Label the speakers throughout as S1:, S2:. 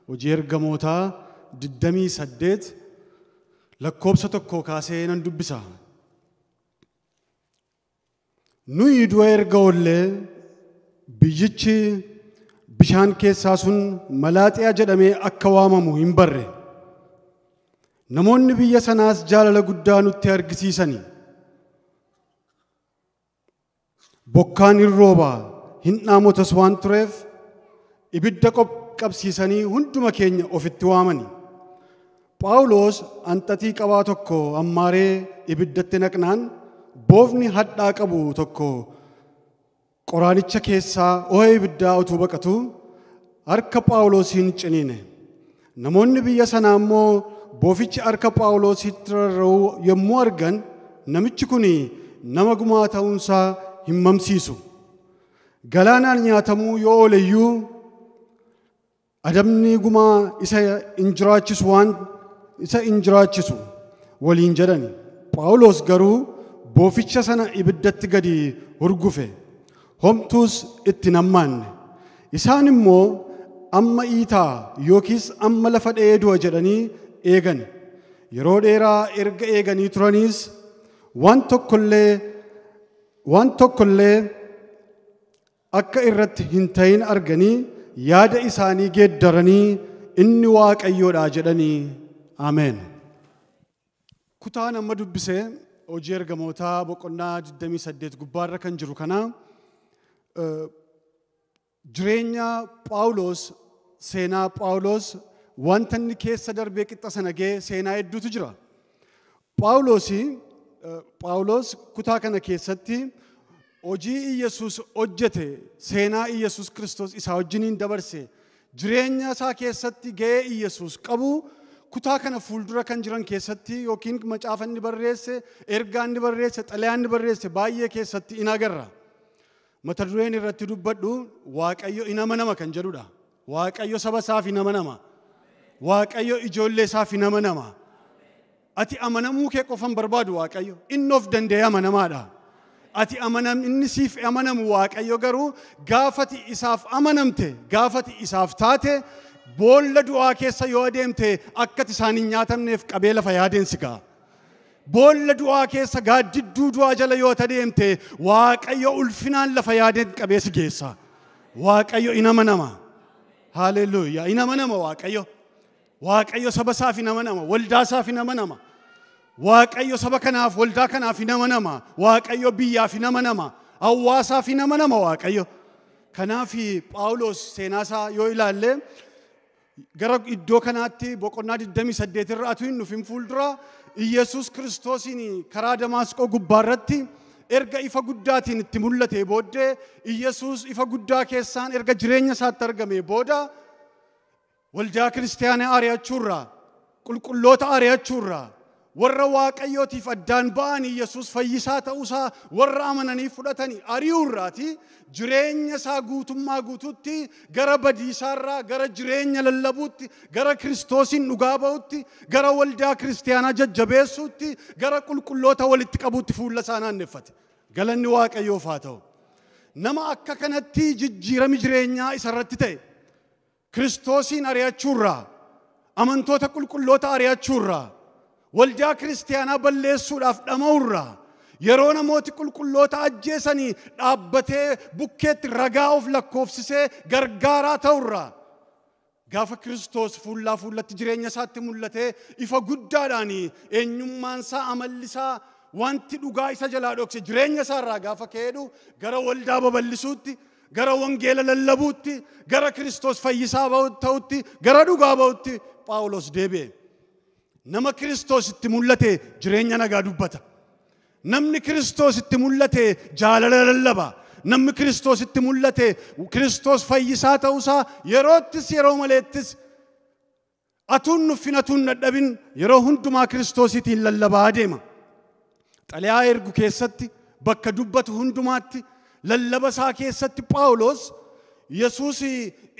S1: Hojii Ergamootaa 28 lakkoobsa 1 kaasee nan dubbisa. Nuyi du'a erga oollee biyyichi bishaan keessaa sun Malaaxiyaa jedhamee akka waamamu hin barre. Namoonni biyya sanaas jaalala guddaa nutti argisiisani. Bokkaan hin roobaa hin dhaamotas waan tureef ibidda qabsiisanii hunduma keenya ofitti waamani. Phaawulos anxaxii qabaa tokko ammaaree ibiddatti naqnaan boofni hadhaa qabu tokko qoraanicha keessaa ho'a ibiddaa utuu baqatu harka Phaawulosiin ciniine. Namoonni biyya sanaa immoo boofichi harka Phaawulositti rarra'u yommuu argan namichi kun nama gumaa ta'uunsaa hin mamsiisu. Galaanaan nyaatamuu yoo ooleyyuu adabni gumaa isa hin jiraachisu waan isa hin jiraachisu waliin jedhani. Phaawulos garuu booficha sana ibiddatti gadi hurgufe. Homtuus itti nammaanne. Isaan immoo amma iitaa yookiis amma lafa dha'ee du'a jedhanii eegan. Yeroo dheeraa erga eeganii turaniis waan tokkollee akka irratti hin ta'in arganii yaada isaanii geeddaranii inni Waaqayyoodha jedhanii. Ameen. Kutaan amma dubbisee Hojii Ergamootaa boqonnaa 28 gubbaarra kan jiru kana jireenya Phaawulos, seenaa Phaawulos wanta inni keessa darbee qixxa sana ga'e seenaa hedduutu jira. Phaawulos kutaa kana keessatti hojii Iyyasuus hojjete, seenaa Iyyasuus Kiristoos isaa wajjiniin dabarse, jireenya isaa keessatti ga'ee Iyyasuus qabu kutaa kana fuuldura kan jiran keessatti yookiin macaafa inni barreesse, ergaa inni barreesse, xalayaa inni barreesse baay'ee keessatti in agarra. Mata dureen irratti dubbadhu Waaqayyo in amanama kan jedhudha. Waaqayyo saba isaaf in amanama. Waaqayyo ijoollee isaaf in amanama. Ati amanamuu kee qofan barbaadu Waaqayyo. Inni of danda'ee amanamaadha. Ati amanam inni siif amanamu Waaqayyo garuu gaafati isaaf amanamte, gaafati isaaf taate boolla du'aa keessa yoo adeemte akka ati isaan hin nyaatamneef qabee lafa yaadeen si ga'a. Boolla du'aa keessa gaaddidduu du'aa jala yoo adeemte Waaqayyo ulfinaan lafa yaadeen qabee si geessa. Waaqayyo in amanama. Haaleluyyaa. In amanama Waaqayyo. Waaqayyo saba isaaf in amanama. Waldaa isaaf in amanama. Waaqayyo saba kanaaf, waldaa kanaaf in amanama. Waaqayyo biyyaaf in amanama. Hawaasaaf in amanama Waaqayyo. Kanaaf Phaawulos seenaa isaa yoo ilaalle gara iddoo kanaatti boqonnaa 28 irra atuu hin dhufin fuuldura Iyyasuus Kiristoosiin karaa Damaasqoo gubbaarratti erga ifa guddaatiin itti mul'ate booddee Iyyasuus ifa guddaa keessaan erga jireenya isaatti argame booda waldaa kiristaanaa ari'achuurraa, qulqulloota ari'achuurraa, warra Waaqayyootiif addaan ba'an Iyyasuus fayyisaa ta'uusaa warra amananii fudhatanii ari'uurraati jireenya isaa guutummaa guutuutti gara badiisaarraa gara jireenya lallabuutti, gara Kiristoosiin dhugaa ba'utti, gara waldaa kiristaanaa jajjabeessuutti, gara qulqulloota walitti qabuutti fuula isaa naanneffate. Galanni Waaqayyoof haa ta'u. Nama akka kanatti jijjiirami jireenyaa isarratti ta'e Kiristoosiin ari'achuurraa, amantoota qulqulloota ari'achuurraa, waldaa kiristaanaa balleessuudhaaf dhama'uurraa, yeroo namooti qulqulloota ajjeesanii dhaabbatee bukkeetti ragaa of lakkoofsisee gargaaraa ta'urraa gaafa Kiristoos fuullaa fuullatti jireenya isaatti mul'atee ifa guddaadhaan eenyummaan isaa, amalli isaa, wanti dhugaa isa jalaa dhokse jireenya isaarraa gaafa ka'eedhu gara waldaa babal'isuutti, gara wangeela lallabuutti, gara Kiristoos fayyisaa ta'utti, gara dhugaa ba'utti Phaawulos deebi'e. Nama Kiristoos itti mul'ate jireenya nagaa dubbata. Namni Kiristoos itti mul'ate jaalala lallaba. Namni Kiristoos itti mul'ate Kiristoos fayyisaa ta'uusaa yeroottis yeroo maleettis atuun nuffin atuun dadhabin yeroo hundumaa Kiristoosiitiin lallabaa adeema. Xalayaa ergu keessatti bakka dubbatu hundumaatti lallaba isaa keessatti Phaawulos Yesuus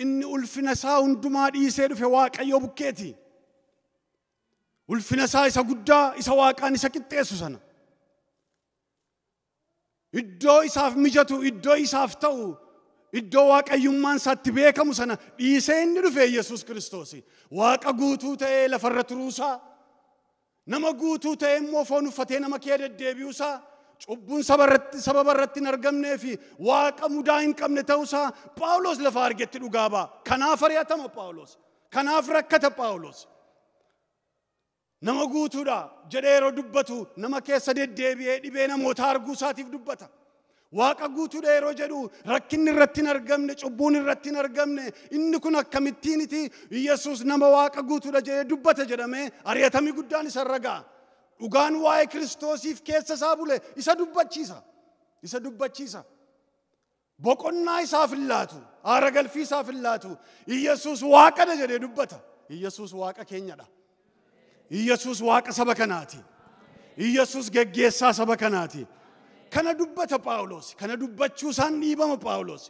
S1: inni ulfina isaa hundumaa dhiisee dhufe Waaqayyo bukkeeti. Ulfina isaa isa guddaa isa Waaqaan isa qixxeessu sana. Iddoo isaaf mijatu, iddoo isaaf ta'u Iddoo waaqayyummaan isaatti beekamu sana dhiisee inni dhufe Yesuus Kiristoos. Waaqa guutuu ta'ee lafarra turuusaa, nama guutuu ta'ee immoo foon uffatee nama kee deddeebi'uusaa, cubbuun sababa irratti hin argamnee fi waaqa mudaa hin qabne ta'uusaa Phaawulos lafa argetti dhugaa ba'a. Kanaaf ari'atama Phaawulos. Kanaaf rakkata Phaawulos. Nama guutuudha jedhee yeroo dubbatu nama keessa deddeebi'ee dhibee namoota arguu isaatiif dubbata. Waaqa guutuudha yeroo jedhu rakkinni irratti hin argamne, cubbuun irratti hin argamne, inni kun akkamittiiniti Yesuus nama waaqa guutuudha jedhee dubbata jedhamee ari'atamii guddaan isarra ga'a. Dhugaan waa'ee Kiristoosiif keessa isaa bule isa dubbachiisa. Isa dubbachiisa. Boqonnaa isaaf hin laatu, aara galfii isaaf hin laatu. Yesuus waaqadha jedhee dubbata. Yesuus waaqa keenyadha. Yesuus waaqa saba kanaati. Yesuus geggeessaa saba kanaati. Kana dubbata Phaawulos. Kana dubbachuu isaan dhiibama Phaawulos.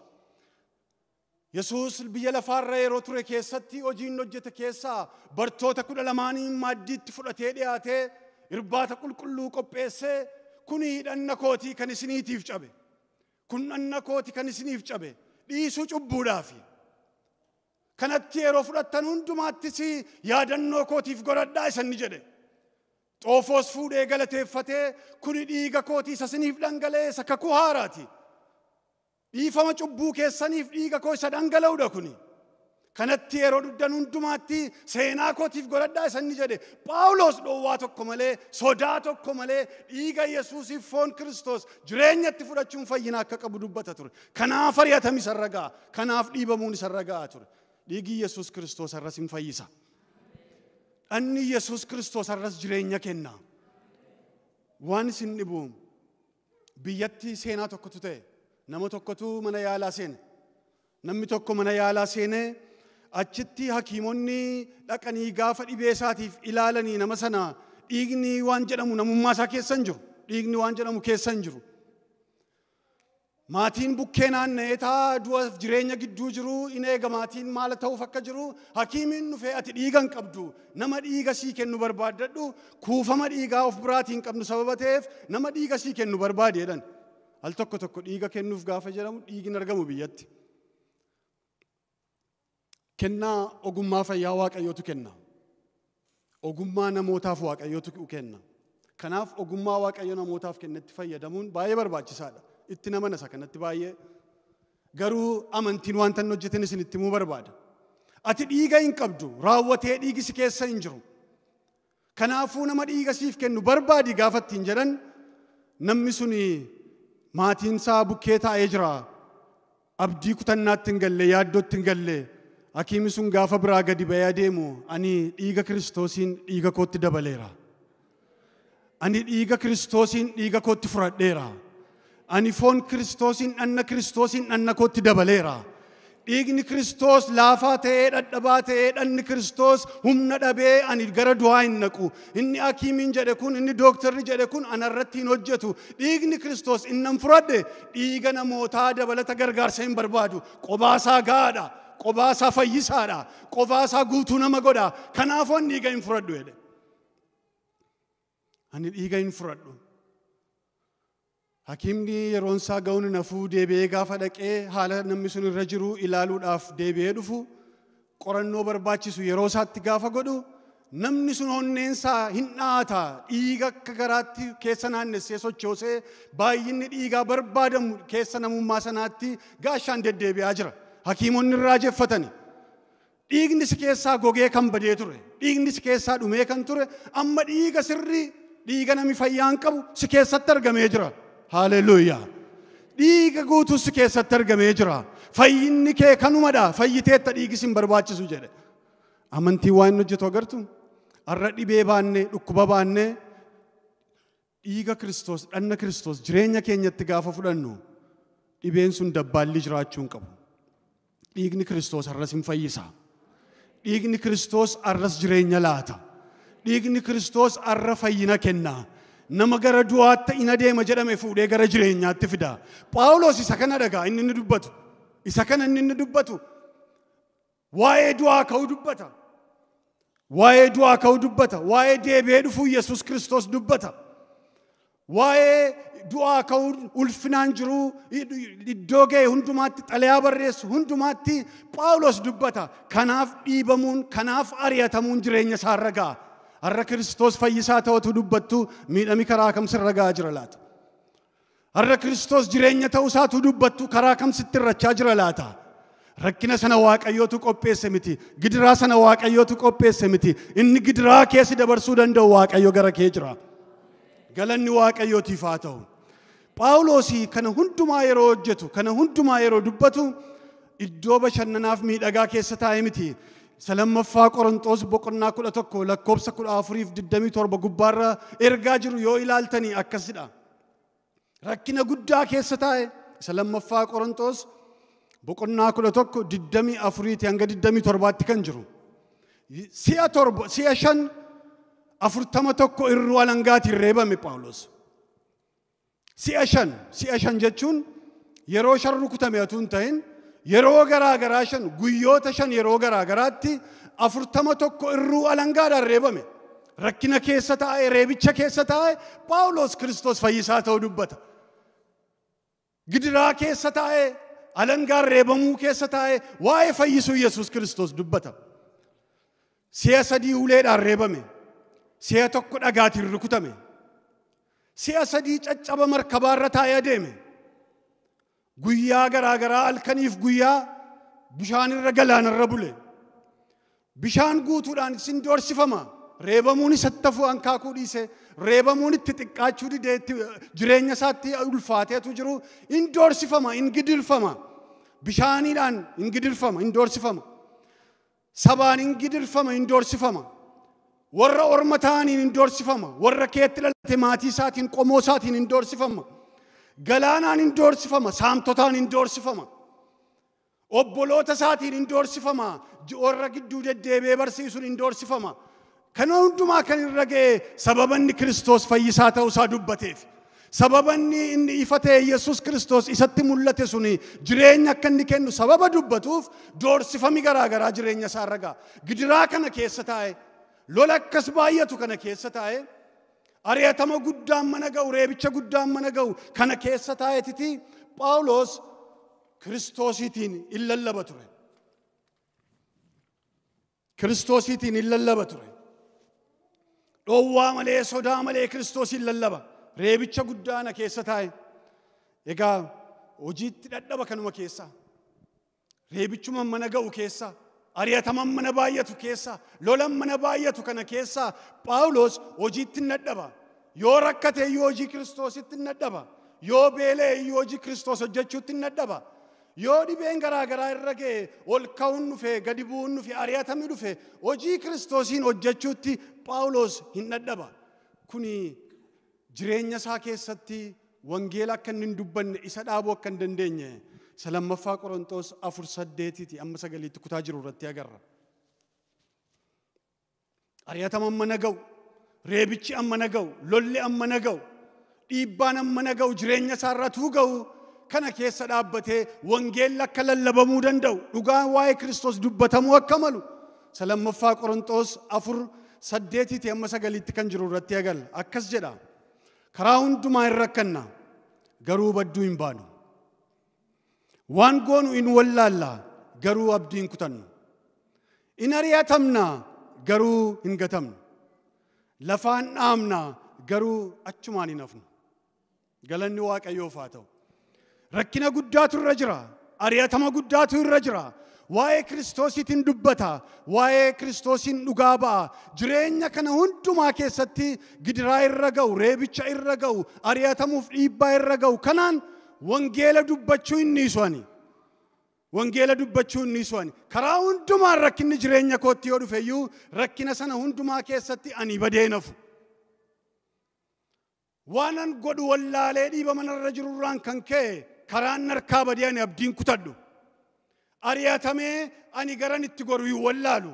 S1: Yesuus biyya lafaarra yeroo ture keessatti hojii inni hojjete keessaa bartoota 12 maaddiitti fudhatee dhiyaatee irbaata qulqulluu qopheessee kuni dhanna kootii kan isiniitiif cabe. Kun dhanna kootii kan isiniif cabe. Dhiisuu cubbuudhaafi. Kanatti yeroo fudhattan hundumaattis yaadannoo kootiif godhadhaa isa inni jedhe. Xoofoos fuudhee galateeffatee kuni dhiiga kootii isa isiniif dhangala'e isa kakuu haaraati. Dhiifama cubbuu keessaniif dhiiga koo isa dhangala'uudha kuni. Kanatti yeroo dhugdan hundumaatti seenaa kootiif godhadhaa isa inni jedhe. Phaawulos dhoowwaa tokko malee, sodaa tokko malee dhiiga Yesuusiif foon Kiristoos jireenyatti fudhachuun fayyina akka qabu dubbata ture. Kanaaf ari'atami isarra ga'a. Kanaaf dhiibamuun isarra ga'a ture. Dhiigi Yesuus Kiristoos har'as hin fayyisa. Dhanni Yesuus Kiristoos har'as jireenya kenna. Waan isin dhibu biyyatti seenaa tokkotu ta'e. Nama tokkotu mana yaalaa seene. Namni tokko mana yaalaa seenee achitti hakiimonni dhaqanii gaafa dhibee isaatiif ilaalanii nama sana dhiigni waan jedhamu namummaa isaa keessa hin jiru. Dhiigni waan jedhamu keessa hin jiru. Maatiin bukkee naanna'ee taa du'aaf jireenya gidduu jiru in eega maatiin maal ta'uuf akka jiru hakiimiin dhufee ati dhiiga hin qabdu nama dhiiga sii kennu barbaaddadhu kuufama dhiigaa of biraatii hin qabnu sababa ta'eef nama dhiiga sii kennu barbaade jedhan. Al tokko tokko dhiiga kennuuf gaafa jedhamu dhiigni argamu biyyatti. Kennaa ogummaa fayyaa Waaqayyootu kenna. Ogummaa namootaaf Waaqayyootu kenna. Kanaaf ogummaa Waaqayyo namootaaf kennetti fayyadamuun baay'ee barbaachisaadha. Itti nama nasa kanatti baay'ee. Garuu amantiin wanta inni hojjeten isinitti himuu barbaada. Ati dhiiga hin qabdu, raawwatee dhiigi si keessa hin jiru. Kanaafuu nama dhiiga siif kennu barbaadi gaafa ittiin jedhan namni suni maatiin isaa bukkee taa'ee jira. Abdii kutannaatti hin galle, yaaddootti hin galle. Hakiimni sun gaafa biraa gadi ba'ee adeemu ani dhiiga Kiristoosiin dhiiga kootti dabaleera. Ani dhiiga Kiristoosiin dhiiga kootti fudhadheera. Ani foon Kiristoosiin dhanna Kiristoosiin dhanna kootti dabaleera. Dhiigni Kiristoos laafaa ta'ee dhadhabaa ta'ee dhanni Kiristoos humna dhabee ani gara du'aa hin naqu. Inni hakiimiin jedhe kun, inni dooktarri jedhe kun anarratti hin hojjetu. Dhiigni Kiristoos innan fudhadhe dhiiga namootaa dabalata gargaarsa hin barbaadu. Qobaasaa gahaadha. Qobaasaa fayyisaadha. Qobaasaa guutuu nama godha. Kanaafuu ani dhiiga hin fudhadhu jedhe. Ani dhiiga hin fudhadhu. Hakiimni yeroon isaa ga'uun nafuu deebi'ee gaafa dhaqee haala namni sun irra jiru ilaaluudhaaf deebi'ee dhufu qorannoo barbaachisu yeroo isaatti gaafa godhu namni sun onneen isaa hin dhaata dhiiga akka garaatti keessa naannessee sochoosee baay'inni dhiigaa barbaadamu keessa namummaa sanaatti gaashaan deddeebi'aa jira. Hakiimonni irraa jeffatani. Dhiigni si keessaa gogee kan badee ture. Dhiigni si keessaa dhumee kan ture. Amma dhiiga sirrii dhiiga namni fayyaan qabu si keessatti argamee jira. Haleluuyaa. Dhiiga guutuu si keessatti argamee jira. Fayyinni kee kanumadha. Fayyiteetta dhiigi si hin barbaachisu jedhe. Amantii waan inni hojjetu agartu? Har'a dhibee baanne, dhukkuba baanne dhiiga Kiristoos, dhanna Kiristoos jireenya keenyatti gaafa fudhannu dhibeen sun dabbaalli jiraachuu hin qabu. Dhiigni Kiristoos har'as hin fayyisa. Dhiigni Kiristoos har'as jireenya laata. Dhiigni Kiristoos har'a fayyina kenna. Nama gara du'aatti in adeema jedhame fuudhee gara jireenyaatti fida. Phaawulos isa kana dhagaa inni inni dubbatu. Isa kana inni inni dubbatu. Waa'ee du'aa ka'uu dubbata. Waa'ee du'aa ka'uu dubbata. Waa'ee deebi'ee dhufuu Yesuus Kiristoos dubbata. Waa'ee du'aa ka'uu ulfinaan jiru iddoo ga'e hundumaatti xalayaa barreessu hundumaatti Phaawulos dubbata. Kanaaf dhiibamuun, kanaaf ari'atamuun jireenya isaarra ga'a. Har'a Kiristoos fayyisaa ta'utu dubbattu miidhami karaa kam sirra gahaa jira laata? Har'a Kiristoos jireenya ta'uu isaatu dubbattu karaa kam sitti irrachaa jira laata? Rakkina sana Waaqayyootu qopheesse miti. Gidiraa sana Waaqayyootu qopheesse miti. Inni gidiraa keessi dabarsuu danda'u Waaqayyo gara kee jira. Galanni Waaqayyootiif haa ta'u. Phaawulos kana hundumaa yeroo hojjetu, kana hundumaa yeroo dubbatu iddoo bashannanaaf miidhagaa keessa taa'e miti. Lammaffaa Qorontos boqonnaa 11 lakkoofsa 14-27 gubbaarra ergaa jiru yoo ilaaltanii akkasidha. Rakkina guddaa keessa taa'e. Lammaffaa Qorontos boqonnaa 11 24 hanga 27 kan jiru. Si'a 7 si'a 5 41 irruu alangaatiin reebame Phaawulos. Si'a 5 jechuun yeroo 5 rukutame otoo hin ta'in yeroo garaa garaa 5 guyyoota 5 yeroo garaa garaatti 41 irruu alangaadhaan reebame. Rakkina keessa taa'e, reebicha keessa taa'e Phaawulos Kiristoos fayyisaa ta'uu dubbata. Gidiraa keessa taa'e, alangaan reebamuu keessa taa'e waa'ee fayyisuu Yesuus Kiristoos dubbata. Si'a 3 uleedhaan reebame. Si'a 1 dhagaatiin rukutame. Si'a 3 caccaba markabaarra taa'ee adeeme. Guyyaa garaa garaa halkaniif guyyaa bishaanirra galaanarra bule. Bishaan guutuudhaan isin doorsifama. Reebamuun isatti hafuu hankaakuu dhiise. Reebamuun itti xiqqaachuu didee jireenya isaatti ulfaateetu jiru. In doorsifama, in gidirfama. Bishaaniidhaan in gidirfama, in doorsifama. Sabaan in gidirfama, in doorsifama. Warra orma ta'aniin in doorsifama. Warra keetti dhalate maatii isaatiin qomoo isaatiin in doorsifama. Galaanaan in doorsifama, saamtotaan in doorsifama. Obboloota isaatiin in doorsifama. Warra gidduu deddeebi'ee barsiisuun in doorsifama. Kana hundumaa kan irra ga'e sababa inni Kiristoos fayyisaa ta'uu isaa dubbateef. Sababa inni ifa ta'e Yesuus Kiristoos isatti mul'ate suni jireenya akka inni kennu sababa dubbatuuf doorsifami garaa garaa jireenya isaa irra ga'a. Gidiraa kana keessa taa'e, lola akkas baay'atu kana keessa taa'e, ari'atama guddaan mana ga'u, reebicha guddaan mana ga'u kana keessa taa'etiti Phaawulos Kiristoosiitiin in lallaba ture. Kiristoosiitiin in lallaba ture. Dhoowwaa malee, sodaa malee Kiristoosiin lallaba. Reebicha guddaa na keessa taa'e. Egaa hojiitti dadhaba kanuma keessa. Reebichuma mana ga'u keessa. Ari'ataman mana baay'atu keessa. Lolan mana baay'atu kana keessa Phaawulos hojiitti dadhaba. Yoo rakkate iyyuu hojii Kiristoositti dadhaba. Yoo beela'e iyyuu hojii Kiristoos hojjechuutti dadhaba. Yoo dhibeen garaa garaa irra ga'e ol ka'uun dhufe, gadi bu'uun dhufe, ari'atamni dhufe hojii Kiristoosiin hojjechuutti Phaawulos hin dadhaba. Kuni jireenya isaa keessatti wangeela akka inni hin dubbanne isa dhaabuu akka hin dandeenye lammaffaa Qorontos 4:8 amma 9 kutaa jiru irratti agarra. Ari'atama amma na ga'u, reebichi amma na ga'u, lolli amma na ga'u, dhiibbaan amma na ga'u, jireenya isaarratuu ga'u kana keessa dhaabbatee wangeelli akka lallabamuu danda'u, dhugaan waa'ee Kiristoos dubbatamuu akka malu lammaffaa Qorontos 4:8 amma 9 kan jiru irratti agarra. Akkas jedha. Karaa hundumaa hin rakkanna, garuu badduu hin baanu. Waan goonu in wallaalla, garuu abdii hin kutannu. In ari'atamna, garuu hin gatamnu. Lafaan dhaamna, garuu achumaan hin hafnu. Galanni Waaqayyoof haa ta'u. Rakkina guddaatu irra jira. Ari'atama guddaatu irra jira. Waa'ee Kiristoosiitiin dubbata. Waa'ee Kiristoosiin dhugaa ba'a. Jireenya kana hundumaa keessatti gidiraa irra ga'u, reebicha irra ga'u, ari'atamuuf dhiibbaa irra ga'u. Kanaan wangeela dubbachuu hin dhiisu ani. Wangeela dubbachuu hin dhiisu ani. Karaa hundumaan rakkinni jireenya kootti yoo dhufe iyyuu rakkina sana hundumaa keessatti ani badee nafu. Waanan godhu wallaalee dhiiba manarra jirurraan kan ka'e karaan narkaa badee ani abdiin kutadhu. Ari'atamee ani garan itti goru hin wallaalu.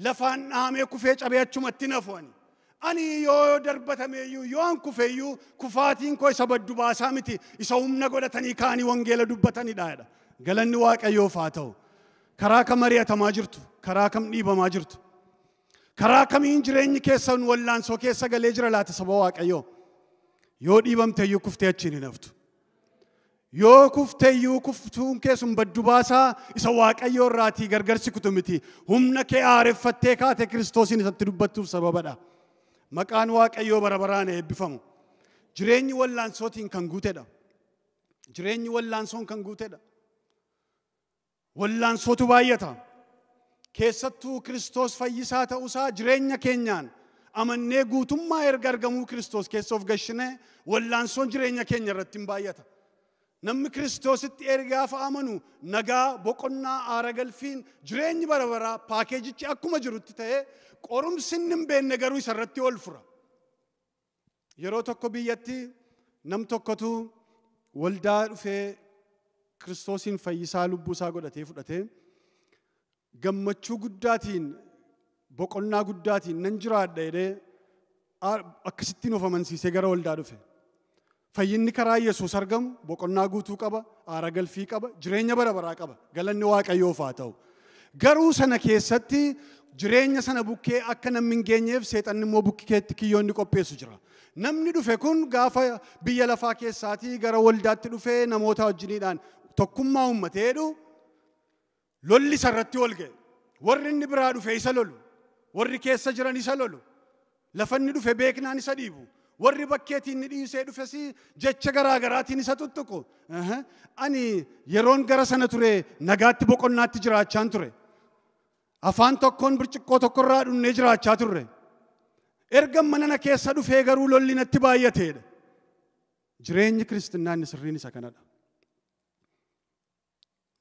S1: Lafaan dhahamee kufee cabee achumatti nafu ani. Ani yoo darbatame iyyuu yoo an kufe iyyuu kufaatiin koo isa baddu baasaa miti isa humna godhatanii kaanii wangeela dubbatanidha jedha. Galanni Waaqayyoof haa ta'u. Karaa kam ari'atamaa jirtu? Karaa kam dhiibamaa jirtu? Karaa kamiin jireenyi keessan wallaansoo keessa galee jira laata saba Waaqayyoo? Yoo dhiibamte iyyuu kuftee achiin hin haftu. Yoo kuftee iyyuu kuftuun keessum baddu baasaa isa Waaqayyoo irraatii gargar si kutu miti. Humna kee aareffattee kaate Kiristoosiin isatti dubbattuuf sababadha. Maqaan Waaqayyoo bara baraan eebbifamu. Jireenyi wallaansootiin kan guutedha. Jireenyi wallaansoon kan guutedha. Wallaansootu baay'ata. Keessattuu Kiristoos fayyisaa ta'uusaa jireenya keenyaan amannee guutummaa erga argamuu Kiristoos keessa of gashinee wallaansoon jireenya keenya irratti hin baay'ata. Namni Kiristoositti ergaafa amanu nagaa, boqonnaa, aara galfiin jireenyi bara baraa paakeejichi akkuma jirutti ta'ee qorumsi inni hin beekne garuu isa irratti ol fura. Yeroo tokko biyyatti nam tokkotu waldaa dhufee Kiristoosiin fayyisaa lubbuu isaa godhatee fudhatee gammachuu guddaatiin boqonnaa guddaatiin nan jiraadha jedhee akkasittiin of amansiisee gara waldaa dhufe. Fayyinni karaa Yesuus argamu boqonnaa guutuu qaba, aara galfii qaba, jireenya bara baraa qaba. Galanni Waaqayyoof haa ta'u. Garuu sana keessatti jireenya sana bukkee akka namni hin geenyeef seexanni immoo bukkeetti kiyyoonni qopheessu jira. Namni dhufe kun gaafa biyya lafaa keessaatii gara waldaatti dhufee namoota wajjiniidhaan tokkummaa uummatee jedhu lolli isarratti ol ga'e. Warri inni biraa dhufe isa lolu. Warri keessa jiran isa lolu. Lafa inni dhufe beeknaan isa dhiibu. Warri bakkeetiin inni dhiisee dhufes jecha garaa garaatiin isa tuttuqu. Ani yeroon gara sana ture nagaatti boqonnaatti jiraachaan ture. Afaan tokkoon birciqqoo tokkorraa dhunnee jiraachaa turre. Erga mana na keessa dhufee garuu lolli natti baay'ateedha. Jireenyi kiristinnaa inni sirriin isa kanadha.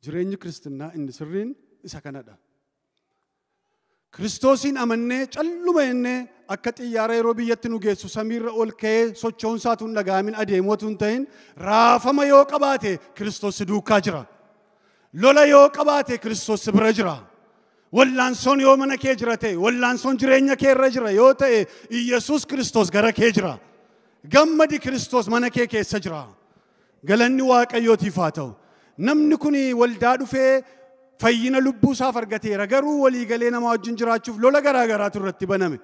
S1: Jireenyi kiristinnaa inni sirriin isa kanadha. Kiristoosiin amannee calluma jennee akka xiyyaara yeroo biyyatti nu geessu samiirra ol ka'ee socho'uunsaatu hin dhaga'amin adeemootu hin ta'in raafama yoo qabaate Kiristoos si duukaa jira. Lola yoo qabaate Kiristoos si bira jira. Wallaansoon yoo mana kee jira ta'e, wallaansoon jireenya kee irra jira yoo ta'e, Iyyasuus Kiristoos gara kee jira. Gammadi, Kiristoos mana kee keessa jira. Galanni Waaqayyootiif haa ta'u. Namni kun waldaa dhufee fayyina lubbuu isaaf argateera. Garuu waliigalee nama wajjin jiraachuuf lola garaa garaatu irratti baname.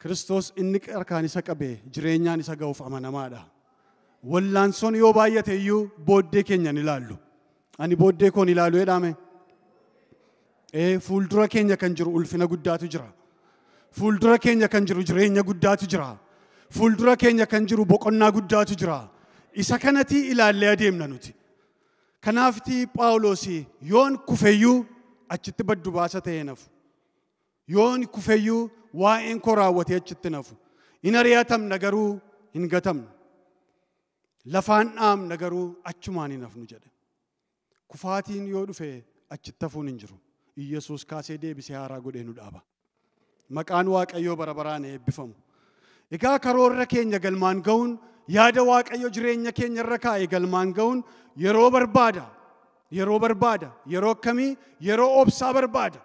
S1: Kiristoos inni harkaan isa qabee jireenyaan isa ga'uuf amanamaadha. Wallaansoon yoo baay'ate iyyuu booddee keenya ni ilaallu. Ani booddee koon ilaalu jedhame. Fuuldura keenya kan jiru ulfina guddaatu jira. Fuuldura keenya kan jiru jireenya guddaatu jira. Fuuldura keenya kan jiru boqonnaa guddaatu jira. Isa kanatti ilaallee adeemna nuti. Kanaafiti Phaawulos yoon kufeyyuu achitti baddu baasa ta'ee nafu. Yoon kufeyyuu waa'een koo raawwatee achitti nafu. Hin ari'atamna garuu hin gatamnu. Lafaan dhaamna garuu achumaan hin hafnu jedhe. Kufaatiin yoo dhufe achitti hafuun hin jiru. Iyyasuus kaasee deebisee haaraa godhee nu dhaaba. Maqaan Waaqayyoo bara baraan eebbifamu. Egaa karoorra keenya galmaan ga'uun, yaada Waaqayyo jireenya keenya irra kaa'e galmaan ga'uun yeroo barbaada. Yeroo barbaada. Yeroo akkamii? Yeroo obsaa barbaada.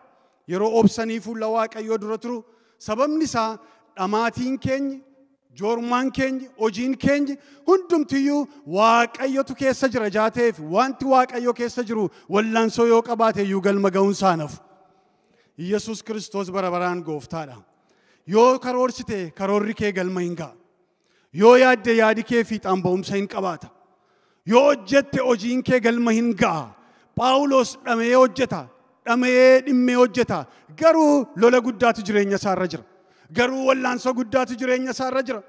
S1: Yeroo obsanii fuula Waaqayyoo dura turu. Sababni isaa dhamaatiin keenya, joormaan keenya, hojiin keenya hundumtiyyuu Waaqayyotu keessa jira jaateef wanti Waaqayyo keessa jiru wallaansoo yoo qabaate iyyuu galma ga'uun isaa nafu. Iyyasuus Kiristoos bara baraan gooftaadha. Yoo karoorsite karoorri kee galma hin ga'a. Yoo yaadde yaadi kee fiixaan ba'umsa hin qabaata. Yoo hojjette hojiin kee galma hin ga'a. Phaawulos dhamee hojjeta. Dhamee dhimmee hojjeta. Garuu lola guddaatu jireenya isaarra jira. Garuu wallaansoo guddaatu jireenya isaarra jira.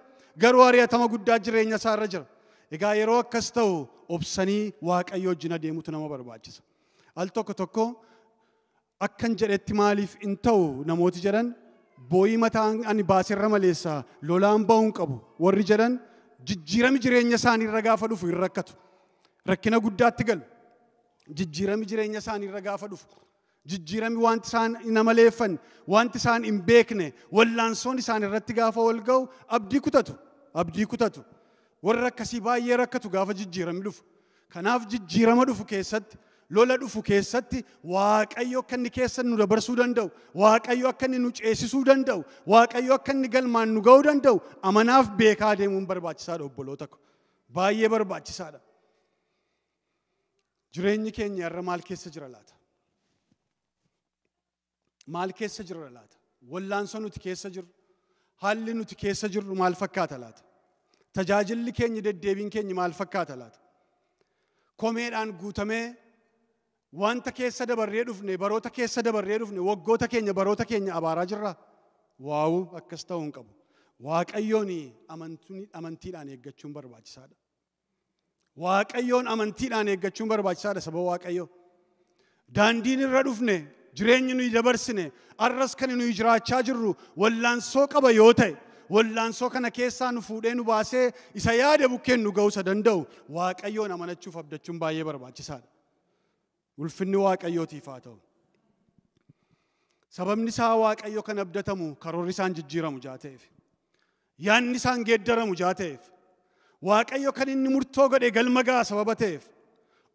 S1: Garuu ari'atama guddaa jireenya isaarra jira. Egaa yeroo akkas ta'u obsanii Waaqayyo wajjin adeemutu nama barbaachisa. Al tokko tokko akkan jedhetti maaliif hin ta'u namooti jedhan boo'ii mataan ani baaseerra maleessa lolaan ba'uu hin qabu. Warri jedhan jijjiirami jireenya isaaniirra gaafa dhufu hin rakkatu. Rakkina guddaatti galu. Jijjiirami jireenya isaaniirra gaafa dhufu. Jijjiirami wanti isaan hin amaleeffanne, wanti isaan hin beekne, wallaansoon isaan irratti gaafa wal ga'u abdii kutatu. Abdii kutatu. Warra akkasii baay'ee rakkatu gaafa jijjiirami dhufu. Kanaaf jijjiirama dhufu keessatti, lola dhufu keessatti Waaqayyo akka inni keessa nu dabarsuu danda'u, Waaqayyo akka inni nu ceesisuu danda'u, Waaqayyo akka inni galmaan nu ga'uu danda'u amanaaf beekaa deemuun barbaachisaadha obboloota ko. Baay'ee barbaachisaadha. Jireenyi keenya irra maal keessa jira laata? Maal keessa jira laata? Wallaansoo nuti keessa jirru, haalli nuti keessa jirru maal fakkaata laata? Tajaajilli keenya deddeebiin keenya maal fakkaata laata? Komeedhaan guutamee wanta keessa dabarree dhufne, baroota keessa dabarree dhufne, waggoota keenya, baroota keenya abaaraa jirra. Waawuu akkas ta'uu hin qabu. Waaqayyoon amantiidhaan eeggachuun barbaachisaadha. Waaqayyoon amantiidhaan eeggachuun barbaachisaadha saba Waaqayyoo. Daandiin irra dhufne, jireenyi nuyi dabarsine, arras kan nuyi jiraachaa jirru wallaansoo qaba yoo ta'e, wallaansoo kana keessaa nu fuudhee nu baasee isa yaada bukkeen nu ga'uu isa danda'u Waaqayyoon amanachuuf abdachuun baay'ee barbaachisaadha. Ulfinni Waaqayyootiif haa ta'u. Sababni isaa Waaqayyo kan abdatamu karoorri isaan jijjiiramu jaa ta'eef. Yaanni isaan geeddaramu jaa ta'eef. Waaqayyo kan inni murtoo godhe galma ga'a sababa ta'eef.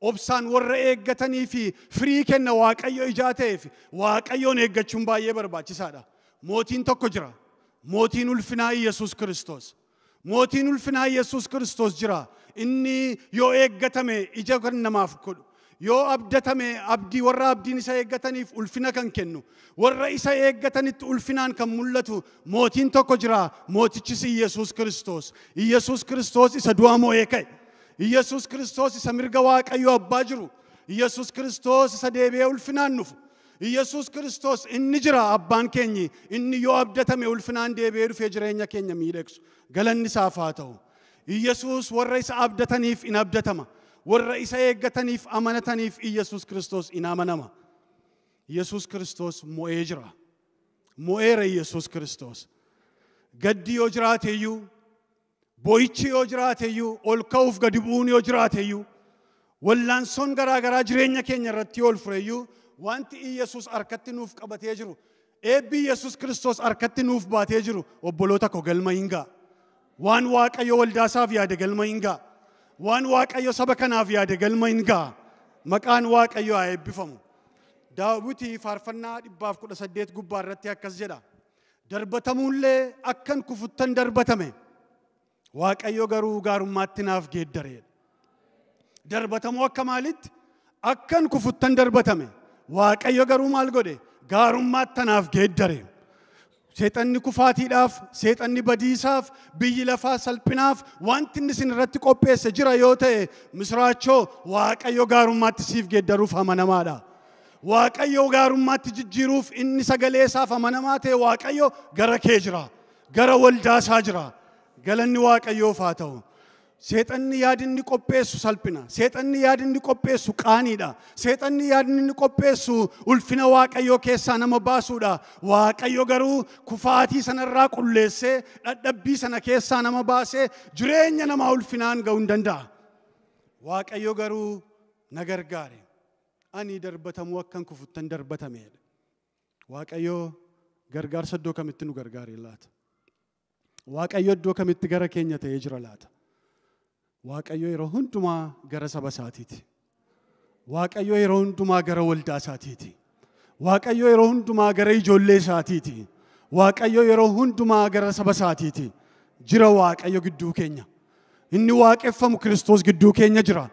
S1: Obsaan warra eeggatanii fi firii kenna Waaqayyo ijaa ta'eef Waaqayyoon eeggachuun baay'ee barbaachisaadha. Mootiin tokko jira. Mootiin ulfinaa Iyyasuus Kiristoos. Mootiin ulfinaa Iyyasuus Kiristoos jira. Inni yoo eeggatame ija kan namaaf godhu. Yoo abdatame abdii warra abdiin isa eeggataniif ulfina kan kennu, warra isa eeggatanitti ulfinaan kan mul'atu mootiin tokko jira. Mootichis Iyyasuus Kiristoos. Iyyasuus Kiristoos isa du'a moo'ee ka'e. Iyyasuus Kiristoos isa mirga Waaqayyoo abbaa jiru. Iyyasuus Kiristoos isa deebi'ee ulfinaan dhufu. Iyyasuus Kiristoos inni jira abbaan keenyi. Inni yoo abdatame ulfinaan deebi'ee dhufee jireenya keenya miidhagsu. Galanni isaaf haa ta'u. Iyyasuus warra isa abdataniif in abdatama. Warra isa eeggataniif amanataniif Iyyasuus Kiristoos in amanama. Iyyasuus Kiristoos mo'ee jira. Mo'eera Iyyasuus Kiristoos. Gaddi yoo jiraate iyyuu, boo'ichi yoo jiraate iyyuu, ol ka'uuf gadi bu'uun yoo jiraate iyyuu, wallaansoon garaa garaa jireenya keenya irratti ol fure iyyuu, wanti Iyyasuus harkatti nuuf qabatee jiru, eebbi Iyyasuus Kiristoos harkatti nuuf baatee jiru, obboloota koo galma hin ga'a. Waan Waaqayyo waldaasaaf yaade galma hin ga'a. Waan Waaqayyo saba kanaaf yaade galma hin ga'a. Maqaan Waaqayyo haa eebbifamu. Daawwitii faarfannaa 118 gubbaa irratti akkas jedha. Darbatamuullee akkan kufuttan darbatame. Waaqayyo garuu gaarummaatti naaf geeddareedha. Darbatamuu akka maalitti? Akkan kufuttan darbatame. Waaqayyo garuu maal godhe? Gaarummaatti naaf geeddare. Seexanni kufaatiidhaaf, seexanni badiisaaf, biyyi lafaa salphinaaf wanti inni isin irratti qopheesse jira yoo ta'e misraachoo Waaqayyo gaarummaatti siif geeddaruuf amanamaadha. Waaqayyo gaarummaatti jijjiiruuf inni sagalee isaaf amanamaa ta'e Waaqayyo gara kee jira. Gara waldaasaa jira. Galanni Waaqayyoof haa ta'u. Seexanni yaadni qopheessu salphina. Seexanni yaadni qopheessu qaaniidha. Seexanni yaadni qopheessu ulfina Waaqayyoo keessaa nama baasuudha. Waaqayyo garuu kufaatii sanarraa qulleessee dadhabbii sana keessaa nama baasee jireenya namaa ulfinaan ga'uu hin danda'a. Waaqayyo garuu na gargaare. Ani darbatamuu akkan kufuttan darbatameedha. Waaqayyo gargaarsa iddoo kamitti nu gargaare laata? Waaqayyo iddoo kamitti gara keenya ta'ee jira laata? Waaqayyo yeroo hundumaa gara saba isaatiiti. Waaqayyo yeroo hundumaa gara waldaa isaatiiti. Waaqayyo yeroo hundumaa gara ijoollee isaatiiti. Waaqayyo yeroo hundumaa gara saba isaatiiti. Jira Waaqayyo gidduu keenya. Inni waaqeffamu Kiristoos gidduu keenya jira.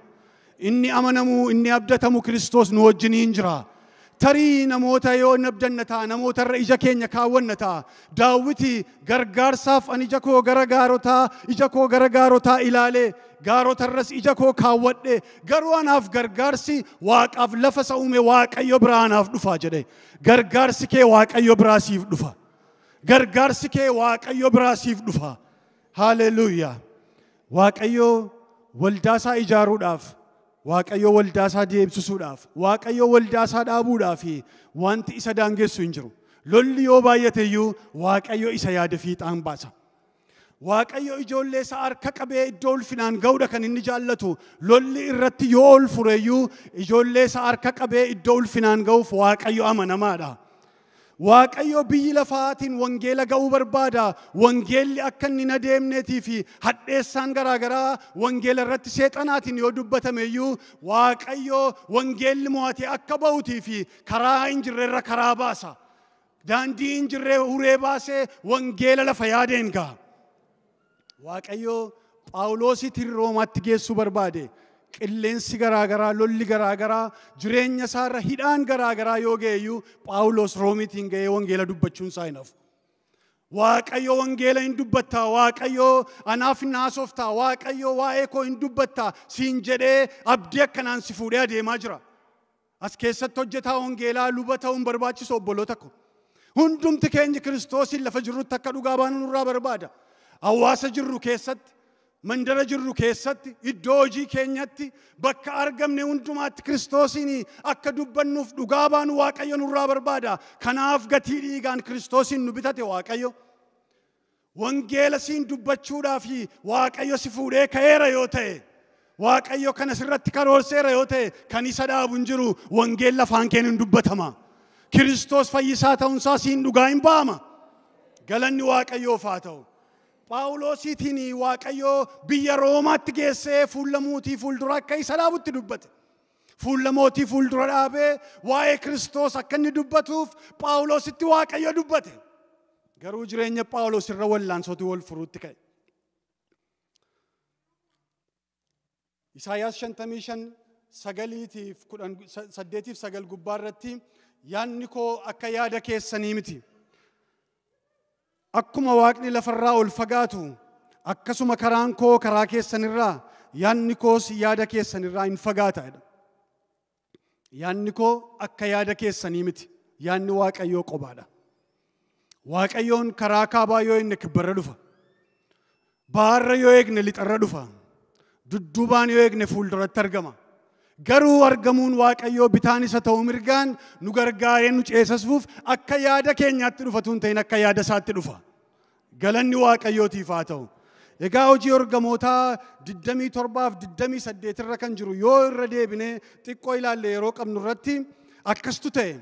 S1: Inni amanamu, inni abdatamu Kiristoos nu wajjiniin jira. Tarii namoota yoo abdanna ta'a, namootarra ija keenya kaawwanna ta'a. Daawwiti gargaarsaaf ani ija koo gara gaarotaa, ija koo gara gaarotaa ilaalee, gaarotarras ija koo kaawwadhe, garuu anaaf gargaarsi Waaqaaf lafa isa uume Waaqayyo biraa anaaf dhufa jedhe. Gargaarsi kee Waaqayyo biraa siif dhufa. Gargaarsi kee Waaqayyo biraa siif dhufa. Haaleluyyaa. Waaqayyo waldaasaa ijaaruudhaaf, Waaqayyo waldaasaa deebisuudhaaf, Waaqayyo waldaasaa dhaabuudhaaf wanti isa daangessu hin jiru. Lolli yoo baay'ate iyyuu Waaqayyo isa yaade fiixaan baasa. Waaqayyo ijoollee isaa harka qabee iddoo ulfinaan ga'uudha kan inni jaallatu. Lolli irratti yoo ol fure iyyuu ijoollee isaa harka qabee iddoo ulfinaan ga'uuf Waaqayyo amanamaadha. Waaqayyo biyyi lafaatiin wangeela ga'uu barbaada. Wangeelli akka inni hin adeemneetii fi hadheessaan garaagaraa wangeela irratti seexanaatiin yoo dubbatame iyyuu Waaqayyo wangeelli mo'atee akka ba'uutii fi karaa hin jirrerra karaa baasa. Daandii hin jirree huree baasee wangeela lafa yaadeen ga'a. Waaqayyo Phaawulosiitiin Roomaatti geessuu barbaade. Qilleensi garaagaraa, lolli garaagaraa, jireenya isaarra hidhaan garaagaraa yoo ga'e iyyuu Phaawulos Roomiitiin ga'ee wangeela dubbachuun isaa hin hafu. Waaqayyo wangeela hin dubbattaa, Waaqayyo anaaf hin haasoftaa, Waaqayyo waa'ee koo hin dubbattaa siin jedhee abdii akkanaan si fuudhee adeemaa jira. As keessatti hojjetaa wangeelaa luba ta'uun barbaachisu obboloota ko. Hundumti keenya Kiristoosiin lafa jirrutti akka dhugaa baanu nurraa barbaada. Hawaasa jirru keessatti, mandara jirru keessatti, iddoo hojii keenyatti, bakka argamne hundumaatti Kiristoosiin akka dubbannuuf dhugaa baanu Waaqayyo nurraa barbaada. Kanaaf gatii dhiigaan Kiristoosiin nu bitate Waaqayyo. Wangeela siin dubbachuudhaaf Waaqayyo si fuudhee ka'eera yoo ta'e, Waaqayyo kana sirratti karoorseera yoo ta'e, kan isa dhaabu hin jiru. Wangeelli afaan keen hin dubbatama. Kiristoos fayyisaa ta'uunsaa siin dhugaa hin ba'ama. Galanni Waaqayyoof haa ta'u. Phaawulosiitiin Waaqayyo biyya Roomaatti geessee fuula mootii fuuldura akka isa dhaabutti dubbate. Fuula mootii fuuldura dhaabee waa'ee Kiristoos akka inni dubbatuuf Phaawulositti Waaqayyo dubbate. Garuu jireenya Phaawulos irra wallaansootu wal furuutti ka'e. Isaayyaas 55 9 8 9 gubbaa irratti yaadni koo akka yaada keessanii miti. Akkuma Waaqni lafarraa ol fagaatu akkasuma karaan koo karaa keessanirraa yaadni koos yaada keessanirraa hin fagaata jedha. Yaadni koo akka yaada keessanii miti. Yaadni Waaqayyoo qobaadha. Waaqayyoon karaa kaabaa yoo eegne kibbarra dhufa. Baarra yoo eegne lixarra dhufa. Dudduubaan yoo eegne fuulduratti argama. Garuu argamuun Waaqayyoo bitaan isa ta'u mirgaan nu gargaaree nu ceesisuuf akka yaada keenyaatti dhufatu hin ta'in akka yaada isaatti dhufa. Galanni Waaqayyootiif haa ta'u. Egaa hojii ergamootaa 27 28 irra kan jiru yoo irra deebinee xiqqoo ilaalle yeroo qabnu irratti akkastu ta'e.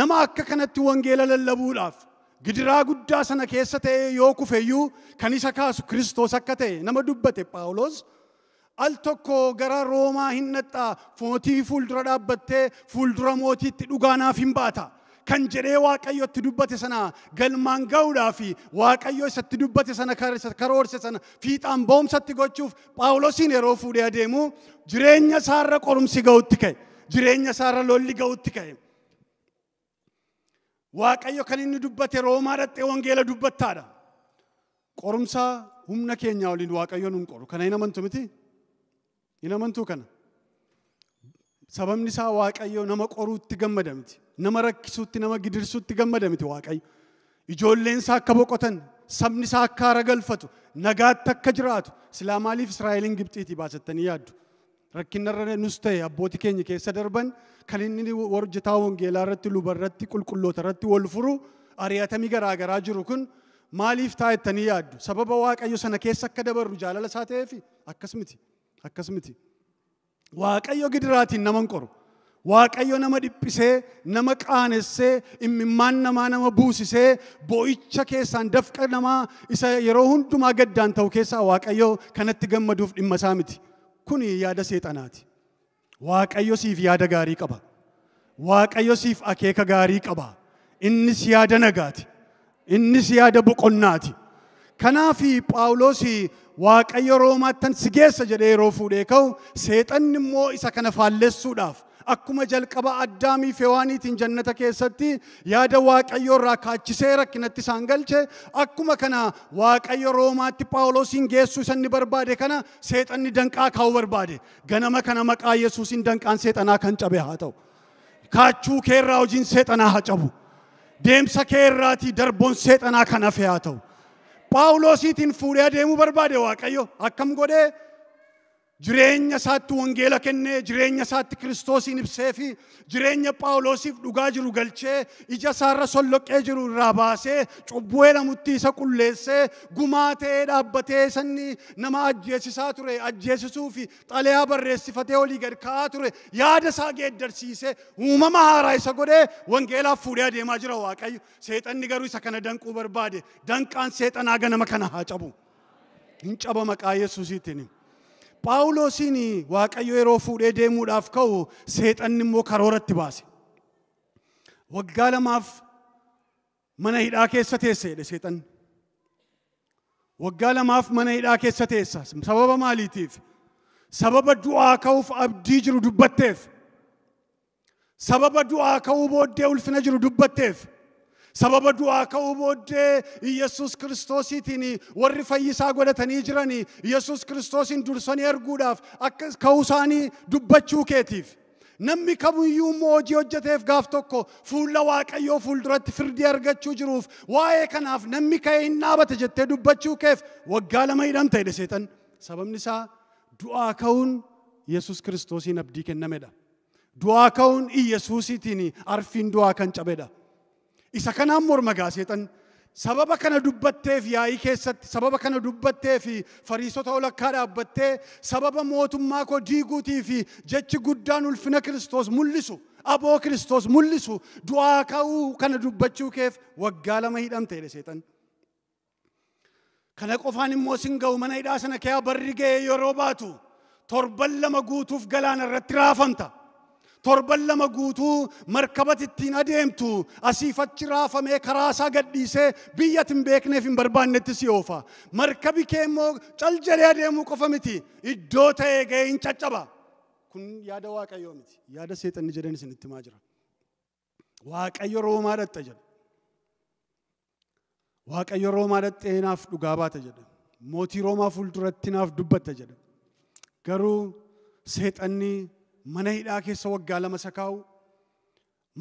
S1: Nama akka kanatti wangeela lallabuudhaaf gidiraa guddaa sana keessa ta'e yoo kufeyyuu kan isa kaasu Kiristoos akka ta'e nama dubbate Phaawulos. Al tokko gara Roomaa hin dhaxxaa, mootii fuuldura dhaabbattee fuuldura mootiitti dhugaanaaf hin baata. Kan jedhee Waaqayyotti dubbate sana galmaan ga'uudhaaf Waaqayyo isatti dubbate sana karoorse sana fiixaan ba'umsatti gochuuf Phaawulosiin yeroo fuudhee adeemu jireenya isaarra qorumsi ga'utti ka'e. Jireenya isaarra lolli ga'utti ka'e. Waaqayyo kan inni dubbate Roomaa dhaxxee wangeela dubbattaadha. Qorumsa humna keenyaa waliin Waaqayyo nun qoru. Kana hin amantu miti? Hin amantuu kana? Sababni isaa Waaqayyo nama qoruutti gammada miti. Nama rakkisuutti, nama gidirsuutti gammada miti Waaqayyo. Ijoolleen isaa akka boqotan, sabni isaa akka haara galfatu, nagaatti akka jiraatu. Silaa maaliif Israa'eliin Gibxiitii baasattanii yaaddu? Rakkinarra nus ta'e abbootii keenya keessa darban kan inni hojjetaa wangeelaa irratti, luba irratti, qulqulloota irratti wal furu ari'atamii garaa garaa jiru kun maaliif taayettanii yaaddu? Sababa Waaqayyo sana keessa akka dabarru jaalala isaa ta'eefi? Akkas miti. Akkas miti. Waaqayyo gidiraatiin nama hin qoru. Waaqayyo nama dhiphisee, nama qaanessee, imimmaan namaa nama buusisee, boo'icha keessaan dafqa namaa isa yeroo hundumaa gaddaan ta'u keessaa Waaqayyo kanatti gammaduuf dhimma isaa miti. Kuni yaada seexanaati. Waaqayyo siif yaada gaarii qaba. Waaqayyo siif akeeka gaarii qaba. Innis yaada nagaati. Innis yaada boqonnaati. Kanaafi Phaawulos Waaqayyo Roomaattan si geessa jedhee yeroo fuudhee ka'u seexanni immoo isa kana faallessuudhaaf akkuma jalqaba Addaamii fi Hewaaniitiin jannata keessatti yaada Waaqayyoo irraa kaachisee rakkinatti isaan galche akkuma kana Waaqayyo Roomaatti Phaawulosiin geessuu isa inni barbaade kana seexanni danqaa kaa'uu barbaade. Ganama kana maqaa Yesuusiin danqaan seexanaa kan cabe haa ta'u. Kaachuu keerraa hojiin seexanaa haa cabu. Deemsa keerraatii darboon seexanaa kan hafe haa ta'u. Phaawulosiitiin fuudhee adeemuu barbaade Waaqayyo akkam godhee jireenya isaatti wangeela kennee, jireenya isaatti Kiristoosiin ibsee fi jireenya Phaawulosiif dhugaa jiru galchee ija isaarra solloqqee jiru irraa baasee cubbuu jedhamutti isa qulleessee gumaa ta'ee dhaabbatee sanni nama ajjeesisaa ture ajjeesisuu fi xalayaa barreessifatee olii gad ka'aa ture yaada isaa geeddarsiisee uumama haaraa isa godhee wangeelaaf fuudhee adeemaa jira Waaqayyo. Seexanni garuu isa kana danquu barbaade. Danqaan seexanaa ganama kana haa cabu. Hin caba maqaa Yesuusiitiin. Phaawulosiin Waaqayyo yeroo fuudhee deemuudhaaf ka'u seexanni immoo karooratti baase. Waggaa lamaaf mana hidhaa keessa teesse jedhe seexanni. Waggaa lamaaf mana hidhaa keessa teessa. Sababa maaliitiif? Sababa du'aa ka'uuf abdii jiru dubbatteef. Sababa du'aa ka'uu booddee ulfina jiru dubbatteef. Sababa du'aa ka'uu booddee Iyyasuus Kiristoosiitiin warri fayyisaa godhatanii jiranii Iyyasuus Kiristoosiin dursanii arguudhaaf akka ka'uu isaanii dubbachuu keetiif. Namni kamiyyuu immoo hojii hojjeteef gaaf tokko fuula Waaqayyoo fuulduratti firdii argachuu jiruuf waa'ee kanaaf namni ka'ee hin dhaabate jettee dubbachuu keef waggaa 2 hidhamta jedhe seexan. Sababni isaa du'aa ka'uun Iyyasuus Kiristoosiin abdii kennamedha. Du'aa ka'uun Iyyasuusiitiin arfiin du'aa kan cabedha. Isa kanaan morma gaa seexan. Sababa kana dubbatteef yaa'ii keessatti, sababa kana dubbatteef fariisota olakkaa dhaabbattee, sababa mootummaa koo diiguutii fi jechi guddaan ulfina Kiristoos mul'isu, aboo Kiristoos mul'isu, du'aa ka'uu kana dubbachuu keef waggaa 2 hidhamte jedhe seexan. Kana qofaan immoo sin ga'u mana hidhaa sana kee barri ga'ee yeroo baatu torban 2 guutuuf galaana irratti raafamta. Torban 2 guutuu markabatti ittiin adeemtu asiif achi raafamee karaa isaa gadhiisee biyya ati hin beekneef hin barbaannetti si oofa. Markabi kee immoo cal jedhee adeemuu qofa miti, iddoo ta'ee ga'ee hin caccaba. Kun yaada Waaqayyoo miti, yaada seexanni jedhan isinitti himaa jira. Waaqayyo Roomaa dhaqxe jedha. Waaqayyo Roomaa dhaqxee naaf dhugaa baata jedha. Mootii Roomaa fuulduratti naaf dubbatta jedha. Garuu seexanni mana hidhaa keessa waggaa 2 isa kaa'u,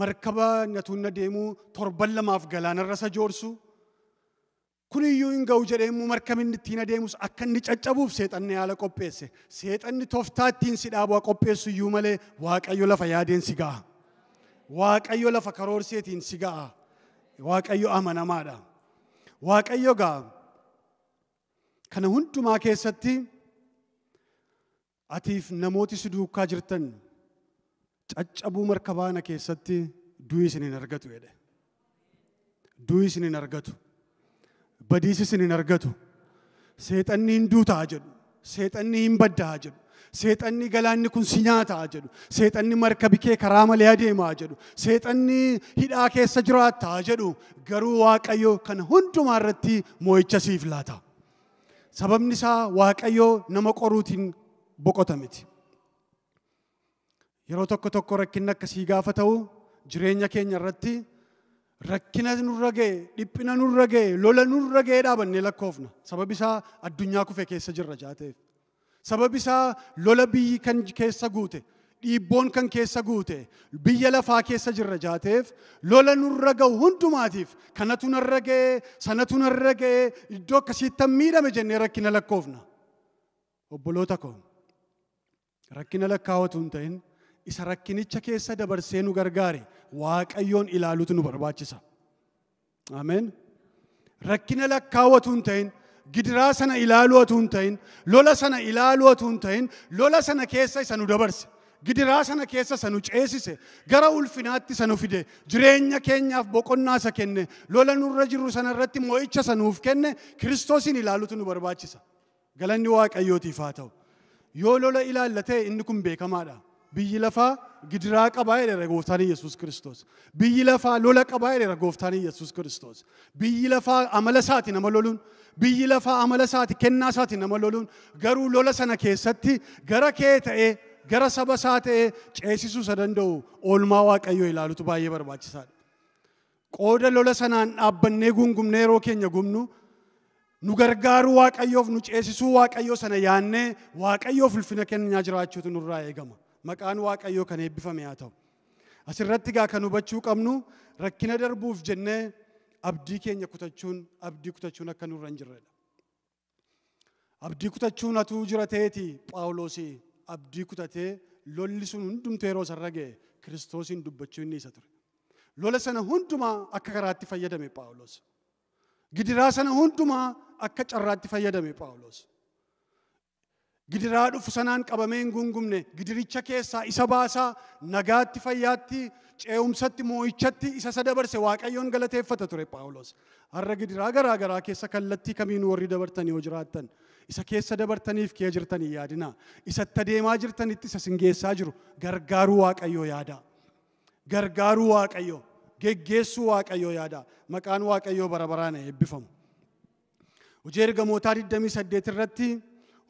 S1: markaba nyatuun adeemuu torban 2 galaanarra isa joorsu, kuniyyuu hin ga'u jedhee immoo markabni ittiin adeemus akka inni caccabuuf seexanni haala qopheesse. Seexanni tooftaa ittiin si dhaabu haa qopheessu iyyuu malee Waaqayyo lafa yaadeen si ga'a. Waaqayyo lafa karoorseetiin si ga'a. Waaqayyo amanamaadha. Waaqayyo ga'a. Kana hundumaa keessatti atiif namooti si duukaa jirtan caccabuu markabaa na keessatti du'i isin hin argatu jedhe. Du'i isin hin argatu. Badiisi isin hin argatu. Seexanni hin duutaa jedhu. Seexanni hin baddaa jedhu. Seexanni galaanni kun si nyaataa jedhu. Seexanni markabi kee karaa malee adeemaa jedhu. Seexanni hidhaa keessa jiraattaa jedhu. Garuu Waaqayyo kana hundumaa irratti moo'icha siif laata. Sababni isaa Waaqayyo nama qoruutiin boqota miti. Yeroo tokko tokko rakkinni akkasii gaafa ta'u jireenya keenya irratti rakkina nurra ga'e, dhiphina nurra ga'e, lola nurra ga'e dhaabannee lakkoofna. Sababi isaa addunyaa kufe keessa jirra jaateef. Sababi isaa lola biyyi kan keessa guute, dhiibboon kan keessa guute, biyya lafaa keessa jirra jaateef lola nurra ga'u hundumaatiif kanatu narra ga'e, sanatu narra ga'e, iddoo akkasiitti miidhame jennee rakkina lakkoofna. Obboloota koo, rakkina lakkaawwatu hin ta'in isa rakkinicha keessa dabarsee nu gargaare Waaqayyoon ilaaluutu nu barbaachisa. Ameen. Rakkina lakkaawwatu hin ta'in, gidiraa sana ilaaluu hin ta'in, lola sana ilaaluu hin ta'in, lola sana keessa isa nu dabarse, gidiraa sana keessa isa nu ceesise, gara ulfinaatti isa nu fide, jireenya keenyaaf boqonnaa isa kenne, lola nurra jirru sana irratti mo'icha isa nuuf kenne, Kiristoosiin ilaaluutu nu barbaachisa. Galanni Waaqayyootiif haa ta'u. Yoo lola ilaallatee inni kun beekamaadha. Biyyi lafaa gidiraa qabaa jedheera gooftaan Iyyasuus Kiristoos. Biyyi lafaa lola qabaa jedheera gooftaan Iyyasuus Kiristoos. Biyyi lafaa amala isaati nama loluun, biyyi lafaa amala isaati kennaa isaati nama loluun, garuu lola sana keessatti gara kee ta'ee gara saba isaa ta'ee ceesisuu isa danda'u oolmaa Waaqayyoo ilaalutu baay'ee barbaachisaadha. Qooda lola sanaan dhaabbannee guungumnee yeroo keenya gubnu, nu gargaaruu Waaqayyoof nu ceesisuu Waaqayyoo sana yaannee Waaqayyoof ulfina kennaa jiraachuutu nurraa eegama. Maqaan Waaqayyoo kan eebbifame haa ta'u. Asirratti gaa kan hubachuu qabnu rakkina darbuuf jennee abdii keenya kutachuun, abdii kutachuun akka nurra hin jirredha. Abdii kutachuun atuu jira ta'eeti Phaawulos abdii kutatee lolli sun hundumtuu yeroo isarra ga'e Kiristoosiin dubbachuu inni isa ture. Lola sana hundumaa akka karaatti fayyadame Phaawulos. Gidiraa sana hundumaa akka carraatti fayyadame Phaawulos. Gidiraa dhufu sanaan qabamee hin gungumne, gidiricha keessaa isa baasaa nagaatti, fayyaatti, ce'umsatti, moo'ichatti isa isa dabarse Waaqayyoon galateeffata ture Phaawulos. Har'a gidiraa garaa garaa keessa kallattii kamiin warri dabartanii yoo jiraattan, isa keessa dabartaniif kee jirtanii yaadina. Isatti adeemaa jirtanitti isa sin geessaa jiru gargaaruu Waaqayyoo yaada. Gargaaruu Waaqayyoo, geggeessuu Waaqayyoo yaada. Maqaan Waaqayyoo bara baraan eebbifamu. Hojii ergamootaa 28 irratti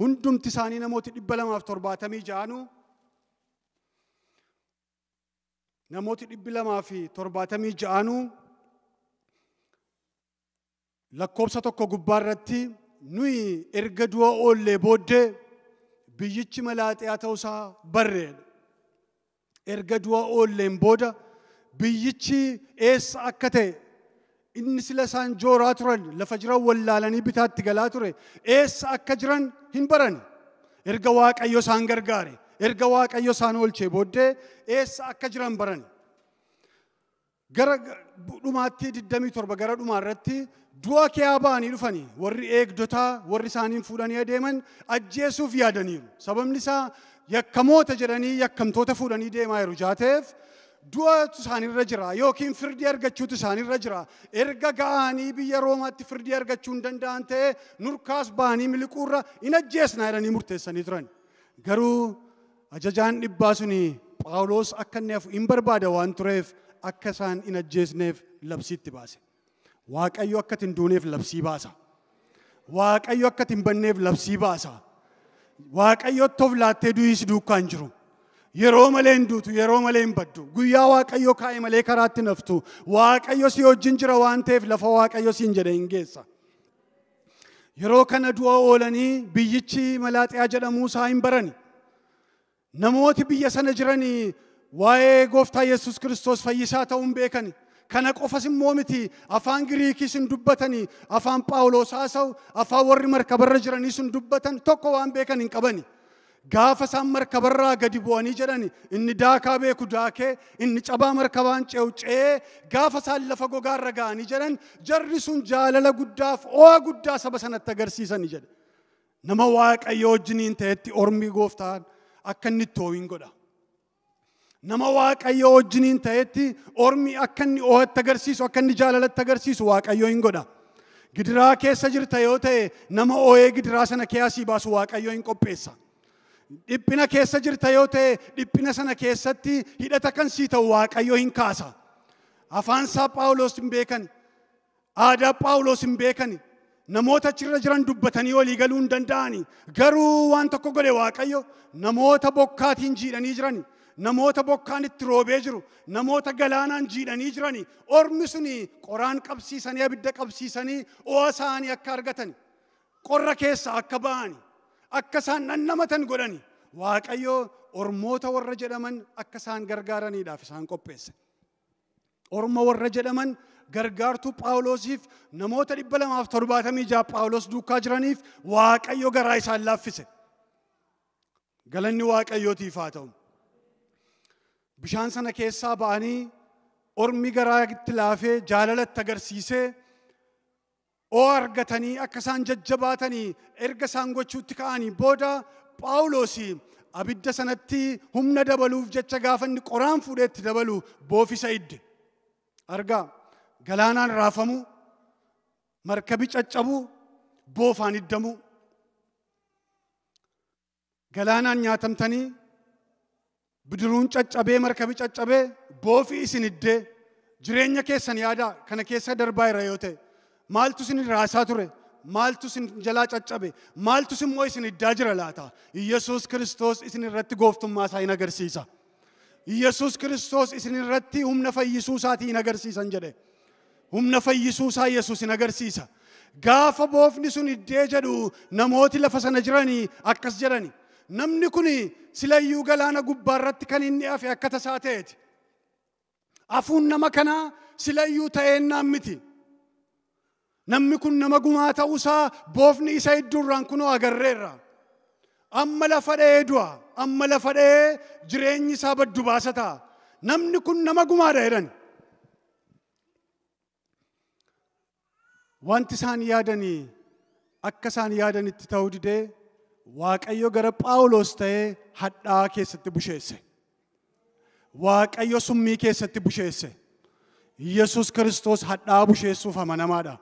S1: hundumti isaanii namooti 276 namooti 276 Lakkoobsa 1 gubbaarratti nuyi erga du'a oollee booddee biyyichi Malaaxiyaa ta'uusaa barreedha. Erga du'a oolleen booda biyyichi eessa akka ta'e inni sila isaan jooraa turan lafa jiran wallaalanii bitaatti galaa ture eessa akka jiran hin baran. Erga Waaqayyo isaan gargaare, erga Waaqayyo isaan oolchee booddee eessa akka jiran baran. Gara dhumaatti 27 gara dhumaarratti du'a kee ba'anii dhufanii warri eegdotaa warri isaaniin fuudhanii adeeman ajjeesuuf yaadaniiru. Sababni isaa yakkamoota jedhanii yakkamtoota fuudhanii deemaa jiru jaateef du'atu isaanirra jira yookiin firdii argachuutu isaanirra jira. Erga ga'anii biyya Roomaatti firdii argachuu hin danda'an ta'e nurkaas ba'anii miliquurra hin ajjeesnaa jedhanii murteessanii turan. Garuu ajajaan dhibbaa suni Phaawulos akka inni hafu hin barbaada waan tureef akka isaan hin ajjeesneef labsiitti baase. Waaqayyo akka hin duuneef labsii baasa. Waaqayyo akka hin banneef labsii baasa. Waaqayyo of laattee du'is duukaa hin jiru. Yeroo malee hin duutu, yeroo malee hin baddu. Guyyaa Waaqayyo kaa'e malee karaatti naftu. Waaqayyo si wajjin jira waan ta'eef lafa Waaqayyo siin jedhe hin geessa. Yeroo kana du'a oolanii biyyichi Malaaxiyaa jedhamuu isaa hin barani. Namooti biyya sana jiranii waa'ee gooftaa Yesuus Kiristoos fayyisaa ta'uu hin beekani. Kana qofas immoo miti afaan Giriikis hin dubbatani, afaan Phaawulos haasa'u, afaan warri markabarra jiraniis hin dubbatan, tokko waan beekan hin qabani. Gaafa isaan markabarraa gadi bu'anii jedhani inni daakaa beeku daakee, inni cabaa markabaan ce'u ce'ee, gaafa isaan lafa gogaarra ga'anii jedhan jarri sun jaalala guddaaf o'a guddaa saba sanatti agarsiisani jedhe. Nama Waaqayyo wajjiniin ta'etti ormi gooftaan akka inni itti oo'in godha. Nama Waaqayyo wajjiniin ta'etti ormi akka inni oo'atti agarsiisu, akka inni jaalalatti agarsiisu Waaqayyo hin godha. Gidiraa keessa jirta yoo ta'e nama oo'ee gidiraa sana keessaa baasu Waaqayyo hin qopheessa. Dhiphina keessa jirta yoo ta'e dhiphina sana keessatti hidhata kan sii ta'u Waaqayyo hin kaasa. Afaan isaa Phaawulos hin beekan, aadaa Phaawulos hin beekan, namoota achirra jiran dubbatanii walii galuu hin danda'ani. Garuu waan tokko godhe Waaqayyo, namoota bokkaatiin jiidhanii jiran, namoota bokkaan itti roobee jiru, namoota galaanaan jiidhanii jirani, ormi suni qoraan qabsiisanii abidda qabsiisanii o'a isaanii akka argatan, qorra keessa akka ba'ani, akka isaan dhandhamatan godhani. Waaqayyo ormoota warra jedhaman akka isaan gargaaraniidhaaf isaan qopheesse. Orma warra jedhaman gargaartuu Phaawulosiif namoota 276 Phaawulos duukaa jiraniif Waaqayyo garaa isaan laaffise. Galanni Waaqayyootiif haa ta'u. Bishaan sana keessaa ba'anii ormi garaa itti laafee jaalalatti agarsiisee o'a argatanii akka isaan jajjabaatanii erga isaan gochuutti ka'anii booda Phaawulos abidda sanatti humna dabaluuf jecha gaafa inni qoraan fuudhee itti dabalu boofisa idde. Argaa galaanaan raafamu, markabi caccabu, boofaan iddamu. Galaanaan nyaatamtanii bidiruun caccabee markabi caccabee boofi isin iddee jireenya keessan yaadaa kana keessa darbaa jira yoo ta'e maaltu isin raasaa ture, maaltu isin jalaa caccabe, maaltu immoo isin iddaa jira laata? Yesuus Kiristoos isin irratti gooftummaa isaa hin agarsiisa. Yesuus Kiristoos isin irratti humna fayyisuu isaatii hin agarsiisan jedhe. Humna fayyisuu isaa Yesuus hin agarsiisa. Gaafa boofni sun iddee jedhu namooti lafa sana jiranii akkas jedhani. Namni kun silayyuu galaana gubbaarratti kan inni hafe akka tasaa ta'eeti. Hafuun nama kanaa silayyuu ta'eennaan miti. Namni kun nama gumaa ta'uusaa boofni isa idduurraan kunoo agarreerra. Amma lafa dha'ee du'a, amma lafa dha'ee jireenyi isaa baddu baasa ta'a. Namni kun nama gumaadha jedhan. Wanti isaan yaadanii akka isaan yaadanitti ta'uu didee Waaqayyo gara Phaawulos ta'ee hadhaa keessatti busheesse. Waaqayyo summii keessatti busheesse. Yesuus Kiristoos hadhaa busheessuuf amanamaadha.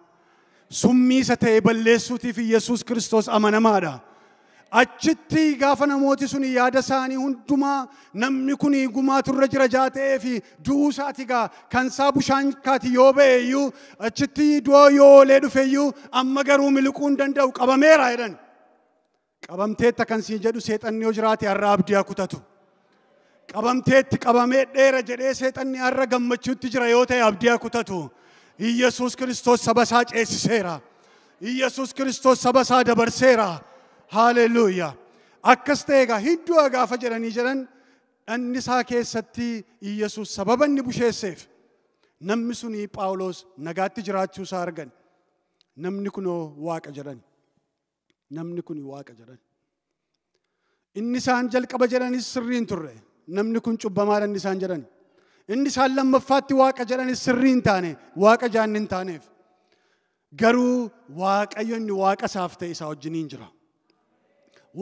S1: Summii isa ta'e balleessuutiif Yesuus Kiristoos amanamaadha. Achitti gaafa namooti sun yaada isaanii hundumaa namni kun gumaatu irra jira jaa ta'ee fi du'uu isaati gaa kan isaa bushaan kaati yoo ba'e iyyuu achitti du'a yoo oolee dhufe iyyuu amma garuu miliquu hin danda'u qabameera jedhan. Qabamteetta kan siin jedhu seexanni yoo jiraate har'a abdii haa kutatu. Qabamteetti qabamee dheera jedhee seexanni har'a gammachuutti jira yoo ta'e abdii haa kutatu. Iyyasuus Kiristoos saba isaa ceesiseera. Iyyasuus Kiristoos saba isaa dabarseera. Haaleluyyaa. Akkas ta'e egaa hin du'a gaafa jedhanii jedhan dhanni isaa keessatti Iyyasuus sababa inni busheesseef namni suni Phaawulos nagaatti jiraachuu isaa argan. Namni kunoo waaqa jedhan. Namni kun waaqa jedhan. Inni isaan jalqaba jedhanis sirrii hin turre. Namni kun cubbamaadha inni isaan jedhan. Inni isaan lammaffaatti waaqa jedhanis sirrii hin taane, waaqa jaanni hin taaneef. Garuu Waaqayyo inni waaqa isaaf ta'e isaa wajjiniin jira.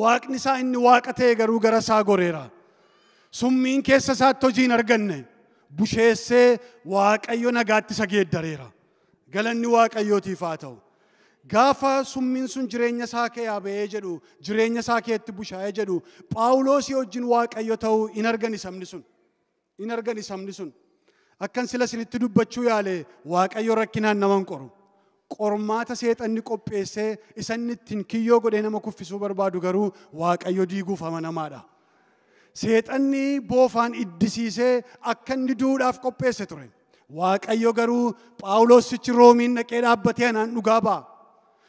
S1: Waaqni isaa inni waaqa ta'e garuu gara isaa goreera. Summiin keessa isaatti hojii hin arganne. Busheessee Waaqayyo nagaatti isa geeddareera. Galanni Waaqayyootiif haa ta'u. Gaafa summiin sun jireenya isaa keessaa ba'ee jedhu, jireenya isaa keessatti bushaa'ee jedhu, Phaawulosii wajjin Waaqayyo ta'uu hin argani sabni sun. Hin argani sabni sun. Akkan sila isinitti dubbachuu yaale Waaqayyo rakkinaan nama hin qoru. Qormaata seexanni qopheessee isa inni ittiin kiyyoo godhee nama kuffisuu barbaadu garuu Waaqayyo diiguuf amanamaadha. Seexanni boofaan iddisiisee akka inni du'uudhaaf qopheesse ture. Waaqayyo garuu Phaawulosichi Roomiin dhaqee dhaabbatee anaan dhugaa ba'a.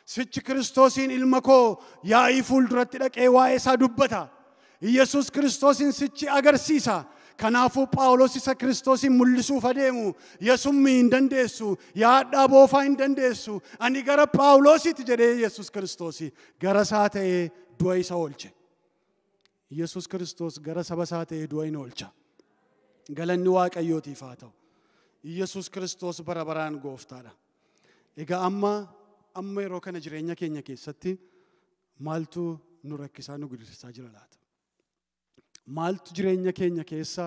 S1: Sichi Kiristoosiin ilma koo yaa'ii fuulduratti dhaqee waa'ee isaa dubbata. Iyyasuus Kiristoosiin sichi agarsiisa. Kanaafuu Phaawulos isa Kiristoosiin mul'isuuf adeemu yesummii hin dandeessu, yaadhaa boofaa hin dandeessu. Ani gara Phaawulositti jedhee Yesuus Kiristoosi gara isaa ta'ee du'a isa oolche. Yesuus Kiristoos gara saba isaa ta'ee du'a hin oolcha. Galanni Waaqayyootiif haa ta'u. Yesuus Kiristoos bara baraan gooftaadha. Egaa amma yeroo kana jireenya keenya keessatti maaltu nu rakkisaa nu gidirsaa jira laata? Maaltu jireenya keenya keessa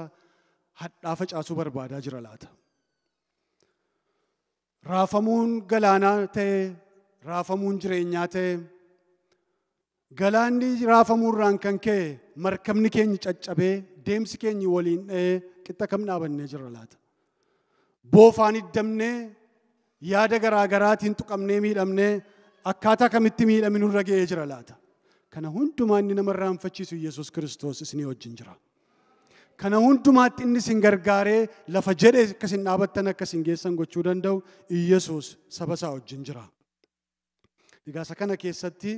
S1: hadhaa facaasuu barbaadaa jira laata? Raafamuun galaanaa ta'e, raafamuun jireenyaa ta'e, galaanni raafamuurraan kan ka'e markabni keenya caccabee deemsi keenya waliin dha'ee qixxa kam dhaabannee jira laata? Boofaan hiddamnee yaada garaa garaatiin tuqamnee miidhamnee akkaataa kamitti miidhamni nurra ga'ee jira laata? Kana hundumaa inni nama irraanfachiisu Yesuus Kiristoos isinii wajjin jira. Kana hundumaatti inni isin gargaaree lafa jedhe akka isin dhaabattan akka isin geessan gochuu danda'u Yesuus saba isaa wajjin jira. Egaa isa kana keessatti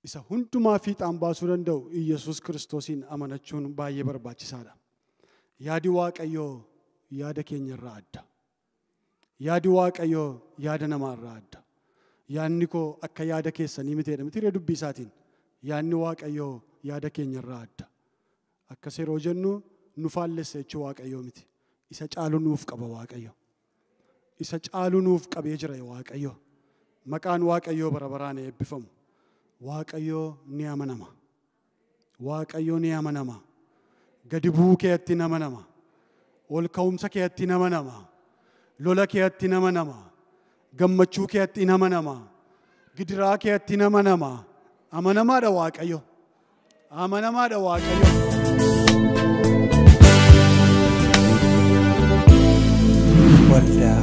S1: isa hundumaa fiixaan baasuu danda'u Yesuus Kiristoosiin amanachuun baay'ee barbaachisaadha. Yaadi Waaqayyoo yaada keenya irraa adda. Yaadi Waaqayyoo yaada namaa irraa adda. Yaadni koo akka yaada keessanii miti jedha miti dubbii isaatiin. Yaadni Waaqayyoo yaada keenya irraa adda. Akkas yeroo jennu nu faallessa jechuu Waaqayyoo miti. Isa caalu nuuf qaba Waaqayyo. Isa caalu nuuf qabee jira Waaqayyo. Maqaan Waaqayyoo bara baraan eebbifamu. Waaqayyoo ni amanama. Waaqayyoo ni amanama. Gadi bu'uu keetti ni amanama. Ol ka'umsa keetti ni amanama. Lola keetti ni amanama. Gammachuu keetti ni amanama. Gidiraa keetti ni amanama. Amanamaadha Waaqayyo. Amanamaadha Waaqayyo.
S2: Waldaa